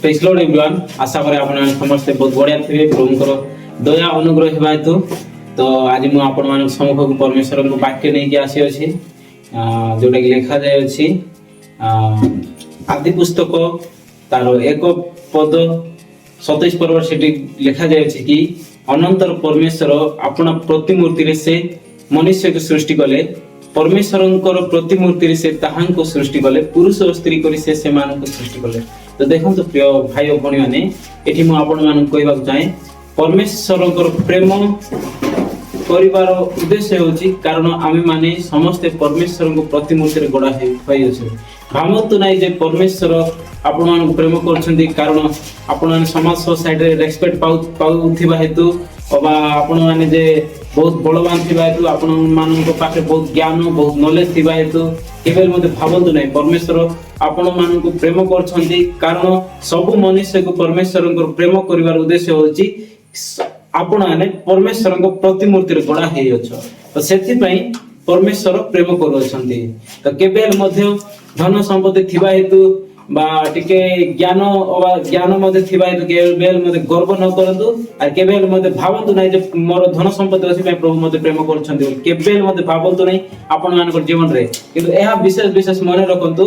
ପ୍ରେଜ୍ ଲର୍ଡ ଏଭରିୱାନ୍। ଆଶା କରେ ଆପଣମାନେ ସମସ୍ତେ ବହୁତ ବଢ଼ିଆ ଥିବେ ପ୍ରଭୁଙ୍କର ଦୟା ଅନୁଗ୍ରହ ହେବା ହେତୁ। ତ ଆଜି ମୁଁ ଆପଣମାନଙ୍କ ସମ୍ମୁଖକୁ ପରମେଶ୍ୱରଙ୍କ ବାକ୍ୟ ନେଇକି ଆସିଅଛି, ଯୋଉଟାକି ଲେଖାଯାଇଅଛି ଆଦି ପୁସ୍ତକ ତାର 1 ପଦ 27 ପର୍ବ। ସେଠି ଲେଖାଯାଇଅଛି କି, ଅନନ୍ତର ପରମେଶ୍ୱର ଆପଣା ପ୍ରତିମୂର୍ତ୍ତିରେ ସେ ମନୁଷ୍ୟକୁ ସୃଷ୍ଟି କଲେ। ପରମେଶ୍ୱରଙ୍କର ପ୍ରତିମୂର୍ତ୍ତିରେ ସେ ତାହାଙ୍କୁ ସୃଷ୍ଟି କଲେ। ପୁରୁଷ ଓ ସ୍ତ୍ରୀ କରି ସେ ସେମାନଙ୍କୁ ସୃଷ୍ଟି କଲେ। ତ ଦେଖନ୍ତୁ ପ୍ରିୟ ଭାଇ ଓ ଭଉଣୀମାନେ, ଏଠି ମୁଁ ଆପଣମାନଙ୍କୁ କହିବାକୁ ଚାହେଁ, ପରମେଶ୍ୱରଙ୍କର ପ୍ରେମ କରିବାର ଉଦ୍ଦେଶ୍ୟ ହେଉଛି, କାରଣ ଆମେମାନେ ସମସ୍ତେ ପରମେଶ୍ୱରଙ୍କ ପ୍ରତିମୂର୍ତ୍ତିରେ ଗଢ଼ା ହୋଇଅଛୁ। ଭାବନ୍ତୁ ନାହିଁ ଯେ ପରମେଶ୍ୱର ଆପଣମାନଙ୍କୁ ପ୍ରେମ କରୁଛନ୍ତି କାରଣ ଆପଣମାନେ ସମାଜ ସୋସାଇଟିରେ ରେସପେକ୍ଟ ପାଉଥିବା ହେତୁ, ଅବା ଆପଣମାନେ ଯେ ବହୁତ ବଳବାନ ଥିବା ହେତୁ, ଆପଣମାନଙ୍କ ପାଖରେ ବହୁତ ଜ୍ଞାନ, ବହୁତ ନଲେଜ ଥିବା ହେତୁ, କେବେ ହେଲେ ମଧ୍ୟ ଭାବନ୍ତୁ ନାହିଁ। ପରମେଶ୍ୱର ଆପଣମାନଙ୍କୁ ପ୍ରେମ କରୁଛନ୍ତି କାରଣ ସବୁ ମନୁଷ୍ୟକୁ ପରମେଶ୍ୱରଙ୍କର ପ୍ରେମ କରିବାର ଉଦ୍ଦେଶ୍ୟ ହେଉଛି, ଆପଣମାନେ ପରମେଶ୍ୱରଙ୍କ ପ୍ରତିମୂର୍ତ୍ତିରେ ଗଢ଼ା ହେଇଅଛ। ତ ସେଥିପାଇଁ ପରମେଶ୍ୱର ପ୍ରେମ କରୁଅଛନ୍ତି। ତ କେବେ ହେଲେ ମଧ୍ୟ ଧନ ସମ୍ପତ୍ତି ଥିବା ହେତୁ ବା ଟିକେ ଜ୍ଞାନ ଅବା ଜ୍ଞାନ ମଧ୍ୟ ଥିବା ହେତୁ କେବେ ହେଲେ ମଧ୍ୟ ଗର୍ବ ନ କରନ୍ତୁ। ଆଉ କେବେ ହେଲେ ମଧ୍ୟ ଭାବନ୍ତୁ ନାହିଁ ଯେ ମୋର ଧନ ସମ୍ପତ୍ତି ଅଛି ପାଇଁ ପ୍ରଭୁ ମୋତେ ପ୍ରେମ କରୁଛନ୍ତି ବୋଲି। କେବେ ହେଲେ ମଧ୍ୟ ଭାବନ୍ତୁ ନାହିଁ ଆପଣମାନଙ୍କର ଜୀବନରେ। କିନ୍ତୁ ଏହା ବିଶେଷ ବିଶେଷ ମନେ ରଖନ୍ତୁ,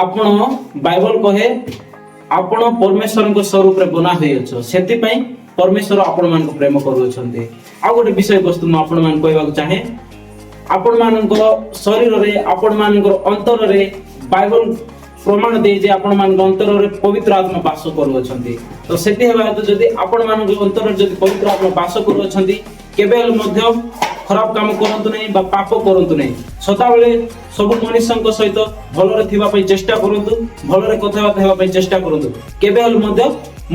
ଆପଣ ବାଇବଲ କହେ, ଆପଣ ପରମେଶ୍ୱରଙ୍କ ସ୍ୱରୂପରେ ବନା ହୋଇଅଛ। ସେଥିପାଇଁ ପରମେଶ୍ୱର ଆପଣମାନଙ୍କୁ ପ୍ରେମ କରୁଅଛନ୍ତି। ଆଉ ଗୋଟେ ବିଷୟବସ୍ତୁ ମୁଁ ଆପଣମାନଙ୍କୁ କହିବାକୁ ଚାହେଁ, ଆପଣମାନଙ୍କର ଶରୀରରେ, ଆପଣମାନଙ୍କର ଅନ୍ତରରେ ବାଇବଲ ପ୍ରମାଣ ଦିଏ ଯେ ଆପଣମାନଙ୍କ ଅନ୍ତରରେ ପବିତ୍ର ଆତ୍ମା ବାସ କରୁଅଛନ୍ତି। ତ ସେଠି ହେବା ହେତୁ ଯଦି ଆପଣମାନଙ୍କ ଅନ୍ତରରେ ଯଦି ପବିତ୍ର ଆତ୍ମା ବାସ କରୁଅଛନ୍ତି, କେବେ ହେଲେ ମଧ୍ୟ ଖରାପ କାମ କରନ୍ତୁ ନାହିଁ ବା ପାପ କରନ୍ତୁ ନାହିଁ। ସଦାବେଳେ ସବୁ ମନୁଷ୍ୟଙ୍କ ସହିତ ଭଲରେ ଥିବା ପାଇଁ ଚେଷ୍ଟା କରନ୍ତୁ, ଭଲରେ କଥାବାର୍ତ୍ତା ହେବା ପାଇଁ ଚେଷ୍ଟା କରନ୍ତୁ। କେବେ ହେଲେ ମଧ୍ୟ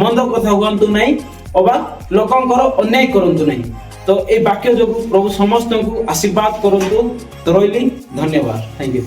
ମନ୍ଦ କଥା ହୁଅନ୍ତୁ ନାହିଁ ଅବା ଲୋକଙ୍କର ଅନ୍ୟାୟ କରନ୍ତୁ ନାହିଁ। ତ ଏଇ ବାକ୍ୟ ଯୋଗୁଁ ପ୍ରଭୁ ସମସ୍ତଙ୍କୁ ଆଶୀର୍ବାଦ କରନ୍ତୁ। ତ ରହିଲି, ଧନ୍ୟବାଦ, thank you.